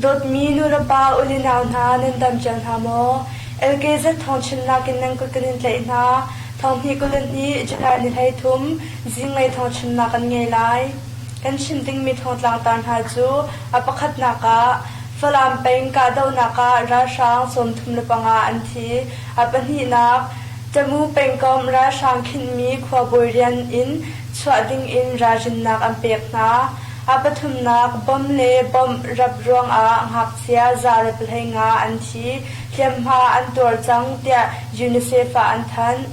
Dawtmi nulepa ule nau hna nan dam cio hna maw? LKZ thawngchimnak in nan kut kan in tlaih hna. Thonghnih 22 July ni 13 zinglei thawngchimnak kan ngei lai. Kan chim dingmi thawngtlangtar hna cu a pakhatnak ah Falam peng kahdohnak ah ralhrang 35 an thi. A pahnihnak Tamu pengkomh ralhrang khinhmi khuabawi rian in chuah dingin ralrinnak an pek hna. A pathumnak bom le bomb rap ruangah ngakchia 115 an thi, hliamhma an tuar cang tiah UNICEF ah an thanh.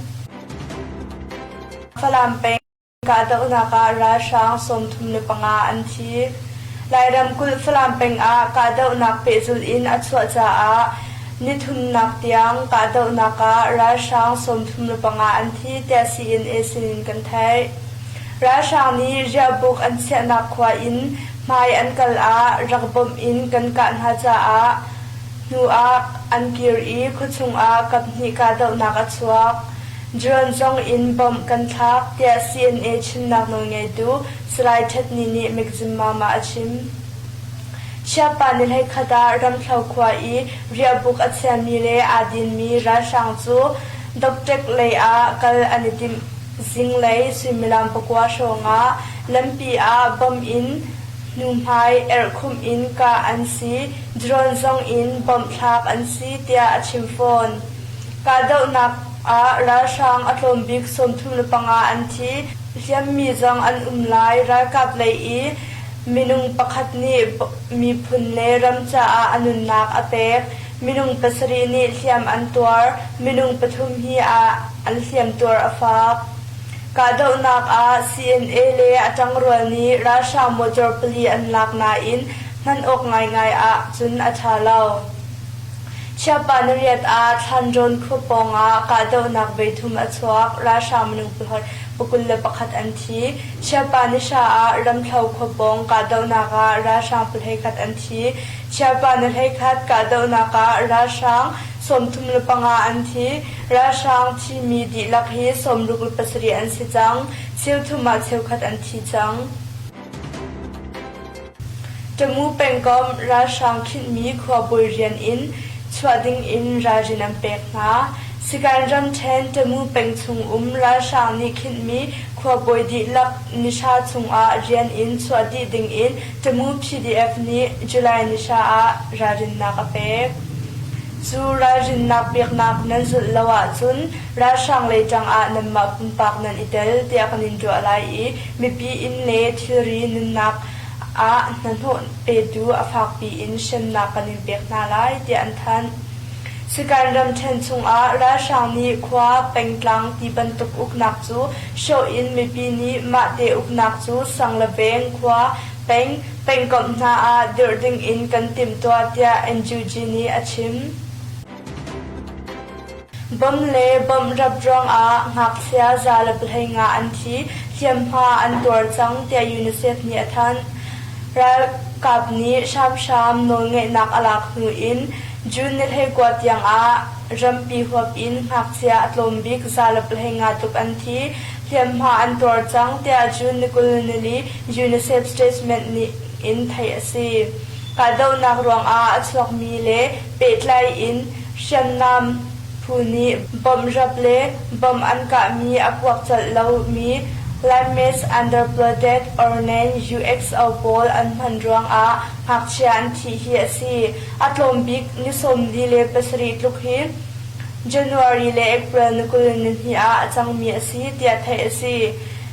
Falam peng Kahdohnak ah ralhrang 35 an thi. Lairam kulh Falam peng ah kahdohnak pehzulh in a chuah caah nithumnak tiang kahdohnak ah ralhrang 35 an thi tiah CNA sinin kan theih. Ralhrang nih riahbuk an chiahnak khua in hmai an kal ah rak bawmh in kan kah hna caah hnu ah an kir i khuachung ah kaphnih kahdohnak a chuak. Drone zong in bomb kan thlak, tiah CNA chimnak nawlngeitu Salai Htet Ni nih Mekzimma ah a chim. Chiapa ni 11 ah Ramthlo khua i riahbuk a chiami le aa dinmi ralhrang cu Dokṭek lei ah kal an i timh. Zinglei suimilam pakua hrawngah lampi ah bomb in hnuhmai erhkhumh in kah an si, drone zong in bomb thlak an si, tiah a chim fawn. Kahdohnak ah ralhrang a tlawm bik 35 an thi. Hliammi zong an um lai. Ralkap lei i minung pakhat nih miphun le ram caah a nunnak a pek. Minung pasarih nih hliam an tuar. Minung pathum hi an hliamtuar a fak. Kahdohnak ah CNA le a ṭangrual nih ralhrang motor pali an lak nain hman awk ngaingai ah cun a ṭha lo. Chiapa nariat ah Thlanrawn khua pawngah kahdohnak voithum a chuak, ralhrang minung 21 an thi. Chiapa nihra ah Ramthlo khua pawng kahdohnak ah ralhrang 21 an thi. Chiapa ni 11 kahdohnak ah ralhrang 35 an thi. Ralhrang thimi dihlak hi 67 an si cang. Cheuthum ah cheukhat an thi cang. Tamu pengkomh ralhrang khinhmi khuabawi rian in chuah dingin ralrin an pek hna. Sikan ramṭhen Tamu peng chungum ralhrang nih khinhmi khuabawi dihlak nihra chungah rian in chuah dih dingin Tamu PDF nih July nihra ah ralrinnak a pek. Cu ralrinnak peknak nan zulh lo ahcun ralhrang lei ṭangah nanmah pumpak nan i tel tiah kan in ruah lai i mipi inn le thilri nunnak ah hnahnawh petu a fakpi in hremnak kan in pek hna lai tiah an thanh. Sikan ramṭhen chungah ralhrang nih khua, pengtlang ti bantuk uknak cu hrawh in mipi nih mahte uknak cu sang le veng, khua, peng, pengkomh hna ah dirh ding in kan timhtuah tiah NUG nih a chim. Bom le bomb rap ruangah ngakchia 115 an thi, hliamhma an tuar cang tiah UNICEF nih a thanh. Ralkap nih hramhram nawlngeihnak a lak hnu in June ni 19 tiangah rampi huap in ngakchia a tlawm bik 115 tluk an thi, hliamhma an tuar cang tiah June ni 24 UNICEF statement nih in theih a si. Kahdohnak ruangah a chuakmi le pehtlai in hriamnam phu nih bomb rap le bomb an kahmi a puak colh lomi Landmass Underflooded Ordnance UXO pawl an hman ruangah ngakchia an thih hi a si. A tlawm bik ni 47 tluk hi January le April ni 22 ah a cangmi a si tiah theih a si.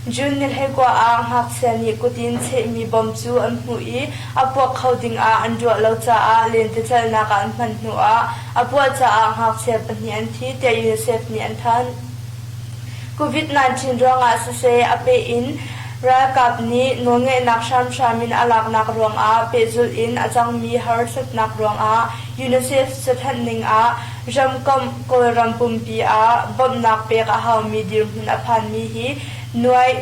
June ni 19 ah ngakchia nih kut in chehmi bomb cu an hmuh i a puak kho dingah an ruah lo caah lentecelhnak ah an hman hnuah a puah caah ngakchia pahnih an thi tiah UNICEF nih an thanh. COVID-19 ruangah siseh a peh in ralkap nih nawlngeihnak hramhram in a laknak ruangah pehzulh in a cangmi harsatnak ruangah UNICEF cathanh ning ah ramkomh Kawlram pumpi ah bawmhnak pek a haumi dirhmun a phanmi hi nuai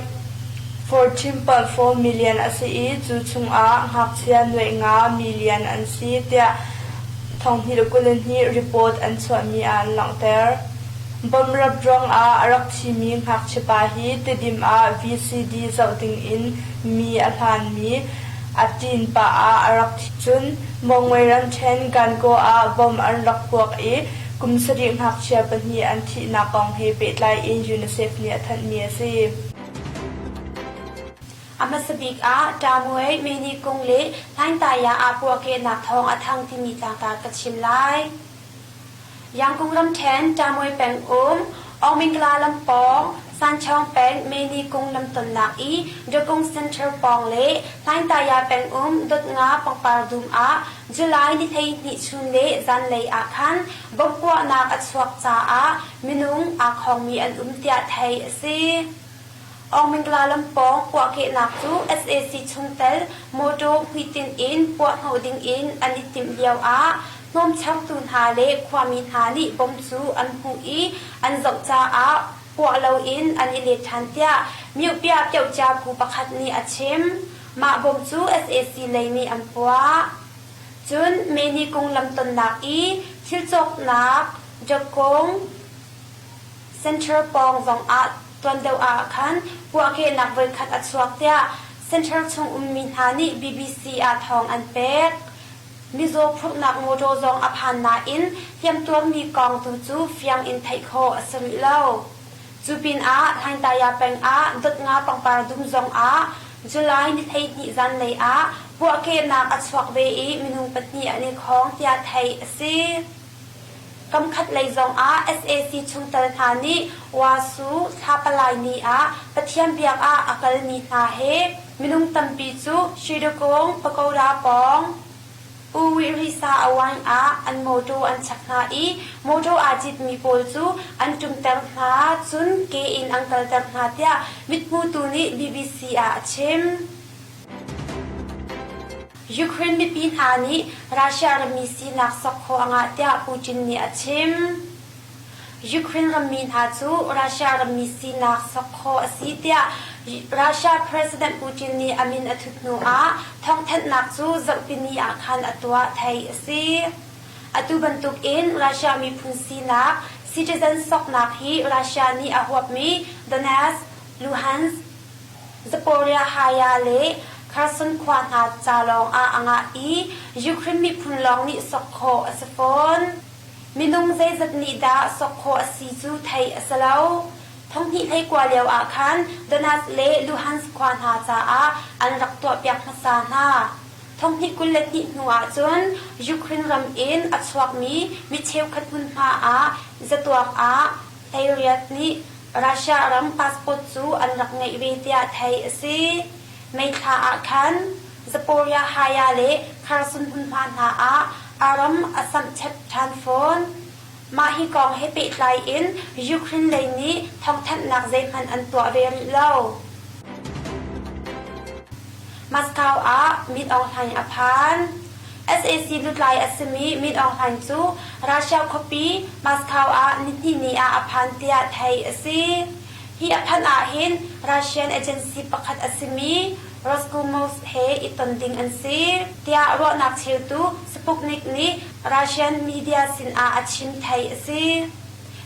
14.4 million a si i cu chungah ngakchia nuaih nga million an si tiah 2022 report an chuahmi ah an langhter. Bomb rap ruangah a rak thimi ngakchiapa hi Tidim ah VCD zoh dingin mi a hlanmi. a ṭin pah ah a rak thi. Cun Mawngmei ramṭhen Gangaw ah bomb an rak puak i kum sarih ngakchia pahnih an thihnak kong he pehtlai in UNICEF nih a thanhmi a si. A hmasa bik ah Ṭamuai, Meni kung le Hlaingtaya ah puahkehnak thawng a thang timi tlangtar ka chim lai. Yangkung ramṭhen Ṭamuai peng um Aungmingla lam pawng Sanchawng peng Meni kung lamtonnak i Dawkung Center pawng le Hlaingtaya peng um Dotnga pangpar dum ah July ni 12 chun le zanlei ah khan bomb puahnak a chuak caah minung aa khawngmi an um tiah theih a si. Aungmingla lam pawng puahkehnak cu sac chungtel mawṭaw hmuitinh in puahhnawh dingin an i timh lioah hnawmchertu hna le khuami hna nih bom cu an hmuh i an zoh caah puah loin an i let ṭhan tiah Myohpia Pyohcia phu pakhat nih a chim. Mah bom cu sac lei nih an puah. Cun Meni kung lamtonnak i thil cawknak Jakung Center pawng zongah tuan deuh ah khan puahkehnak voikhat a chuak tiah center chung ummi hna nih BBC ah thawng an pek. Mizaw phurhnak mawṭaw zong a phan nain hliamtuarmi kong tu cu fiang in theih khawh a si rih lo. Cu pinah Hlaingtaya peng ah Dotnga pangpar dum zongah July ni 12 zanlei ah puahkehnak a chuak ve i minung pahnih an i khawng tiah theih a si. Kamkhat lei zongah sac chungtel hna nih Wasu thla palai ni ah Pathian biak ah a kalmi hna he minung tampi cu Shidakung pagoda pawng U Wih Risa Awaing ah an mawṭaw an chek hna i mawṭaw aa citmi pawl cu an ṭumter hna cun ke in an kalter hna tiah mithmutu nih BBC ah a chim. Ukraine mipi hna nih Russia rammi sinak sok khawh a ngah tiah Putin nih a chim. Ukraine rammi hna cu Russia rammi sinak sok khawh a si tiah Russia President Putin nih a min a thut hnu ah thawngthanhnak cu zarhpini ah khan a tuah theih a si. Atu bantuk in Russia miphun sinak citizen soknak hi Russia nih a huapmi Donetsk, Luhansk, Zaporizhzhia le Kherson khua hna ca lawngah a ngah i Ukraine miphun lawng nih sok khawh a si fawn. Minung zeizat nih dah sok khawh a si cu theih a si lo. Thonghnih hleikua lio ah khan Donetsk le Luhansk khua hna caah an rak tuahpiak hmasa hna. Thonghnih 22 hnu ahcun Ukraine ram in a chuakmi mi cheukhat hmunhma ah zatuak ah 18 nih Russia ram passport cu an rak ngeih ve tiah theih a si. May thla ah khan Zaporizhzhia le Kherson hmunhma hna ah a ram a samhchep ṭhan fawn. Mah hi kong he pehtlai in Ukraine lei nih thawngthanhnak zeihmanh an tuah ve rih lo. Moscow ah Min Aung Hlaing a phan. Sac lutlai a simi Min Aung Hlaing cu Russia khuapi Moscow ah nihnihni ah a phan tiah theih a si. Hi a phanh ahhin Russian agency pakhat a simi Roscosmos he i ton ding an si, tiah ruahnak cheutu Sputnik nih Russian media sinah a chim theih a si.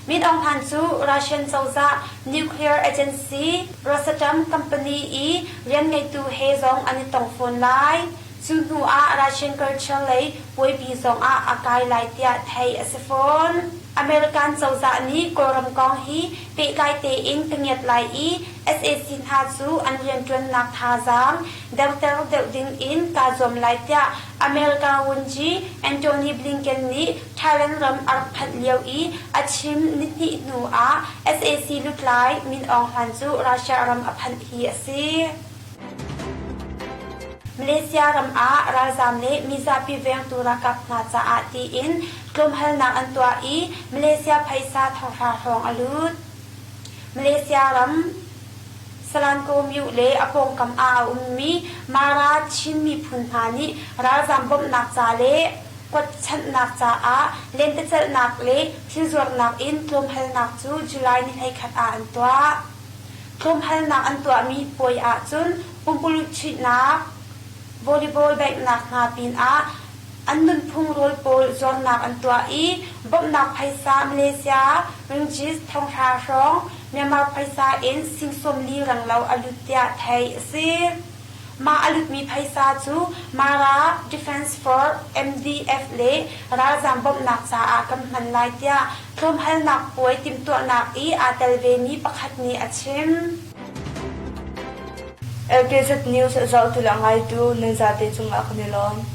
Min Aung Hlaing cu Russian cozah nuclear agency Rosatom company i rianngeitu he zong an i tong fawn lai. Cu hnu ah Russian culture lei puaipi zong ah a kai lai tiah theih a si fawn. American cozah nih Kawlram kong hi pehtlai tein ka ngiat lai i sac hna cu an rianṭuannak thazaang derter deuh ding in kaa zuam lai tiah America Vunci Antony Blinken nih Thailand ram a rak phanh lio i a chim nihnih hnu ah sac lutlai Min Aung Hlaing cu Russia ram a phanh hi a si. Malaysia ram ah ralzaam le mizapi vengtu ralkap hna caah tiin tlawmhalnak an tuah i Malaysia phaisa thonghra hrawng a lut. Malaysia ram Selangor myu le a pawngkam ah a ummi Mara Chin miphun hna nih ralzaam bawmhnak ca le kuatchanhnak caah lentecelhnak le thilzuarnak in tlawmhalnak cu July ni 11 ah an tuah. Tlawmhalnak an tuahmi puai ahcun pumpululh chuihnak, volleyball benghnak hna pinah an nunphung rawl pawl zuarnak an tuah i bawmhnak phaisa Malaysia ringgit thonghra hrawng Myanmar phaisa in sing 40 renglo a lut tiah theih a si. Mah a lutmi phaisa cu Mara Defence Force, MDF, le ralzaam bawmhnak caah kan hman lai tiah tlawmhalnak puai timhtuahnak i aa tel vemi pakhat nih a chim. LKZ News zohtu le ngaitu nan zate cungah kan i lawm.